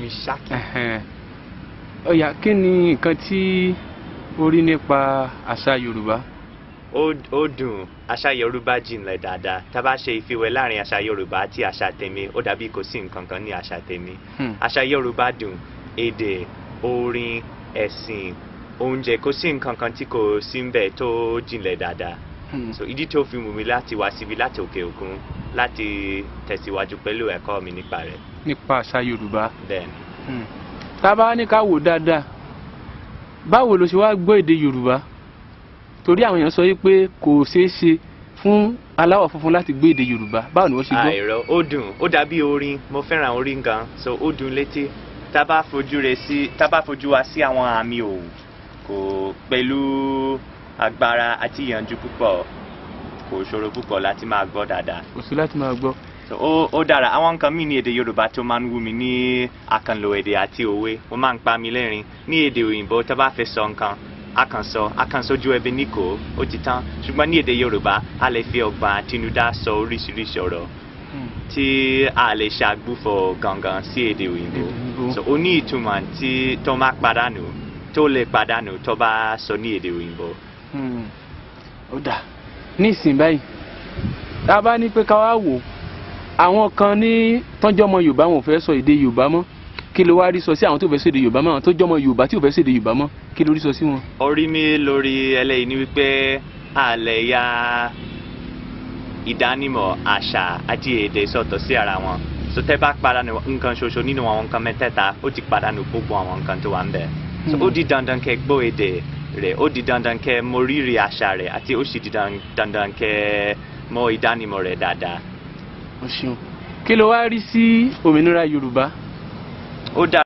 mi Ṣákì. Ó yá, kí ni nǹkan tí o rí nípa àṣà Yorùbá? Ó dùn. Àṣà Yorùbá jinlẹ̀ dáadáa. Tá bá ṣe ìfiwé láàrin àṣà Yorùbá àti àṣà tèmi, ó dàbí kò sí nǹkan kan ní àṣà tèmi. Àṣà Yorùbá dùn, èdè, orin, ẹ̀sìn, oúnjẹ, kò sí nǹkan kan tí kò sí ńbẹ̀ tó jinlẹ̀ dáadáa. So ìdí tó fi wù mí láti wá síbi láti òkè òkun láti tẹ̀síwájú pẹ̀lú ẹ̀kọ́ mi nípa rẹ̀. Nípa àṣà Yorùbá. Bẹ́ẹ̀ni. Tá a bá ní ká wò dáadáa, báwo lo ṣe wá gbọ́ èdè Yorùbá? Torí àwọn èèyàn sọ wípé kò ṣeé ṣe fún aláwọ̀ funfun láti gbọ́ èdè Yorùbá. Báwo ni wọ́n ṣe gbọ́? Àìrọ̀, ó dùn, ó dàbí orin. Mo fẹ́ràn orin gan, so ó dùn létí. Tá bá fojú rẹ̀ sí, tá bá fojú wa sí àwọn àmì òun, kò pẹ̀lú agbára àti ìyànjú púpọ̀, kò ṣòro púpọ̀ láti máa gbọ́ dáadáa. Kò sí láti máa gbọ́. So ó dára. Àwọn nǹkan míì ní èdè Yorùbá tó máa ń wú mi ní àkànlò èdè àti òwe, wọ́n máa ń pa mí lẹ́rìn. Ní èdè òyìnbó, tá bá fẹ́ sọ nǹkan, àkànṣojú ẹbí ní kò, ó ti tán. Ṣùgbọ́n ní èdè Yorùbá, a lè fi ọgbọ́n àtinúdá sọ oríṣiríṣi ọ̀rọ̀ tí a lè ṣàgbùfọ̀ gangan sí èdè òyìnbó. So ó ní ìtumọ̀ tí tó máa pàdánù, tó lè pàdánù tó bá sọ ní èdè òyìnbó. Ó dà ní ìsìn báyìí, tá a bá ní pé ká wá wò, àwọn kan ní tọ́jọ́ ọmọ Yorùbá wọn ò fẹ́ sọ èdè Yorùbá mọ́. Kí ló wá rí sọ sí àwọn tó fẹ́ sọ èdè Yorùbá mọ́, àwọn tó jọmọ Yorùbá tí ò fẹ́ sọ èdè Yorùbá mọ́, kí ló rí sọ sí wọn? Orí mi lórí eléyìí ni wípé a lè ya ìdánimọ̀ àṣà àti èdè sọ̀tọ̀ sí ara wọn. So tẹ́ bá pàdánù nǹkan ṣoṣo nínú àwọn nǹkan mẹ́tẹ̀ẹ̀ta, ó ti pàdánù gbogbo àwọn nǹkan tó wà ń bẹ̀. So ó di dandan kẹ́ gbọ́ èdè rẹ̀, ó di dandan kẹ́ mọ rírì àṣà rẹ̀, àti ó sì di dandan kẹ́ mọ ìdánimọ̀ rẹ̀ dáadáa. O ṣeun. Kí ló wá rí sí òmìnira Yorùbá? Ó dára.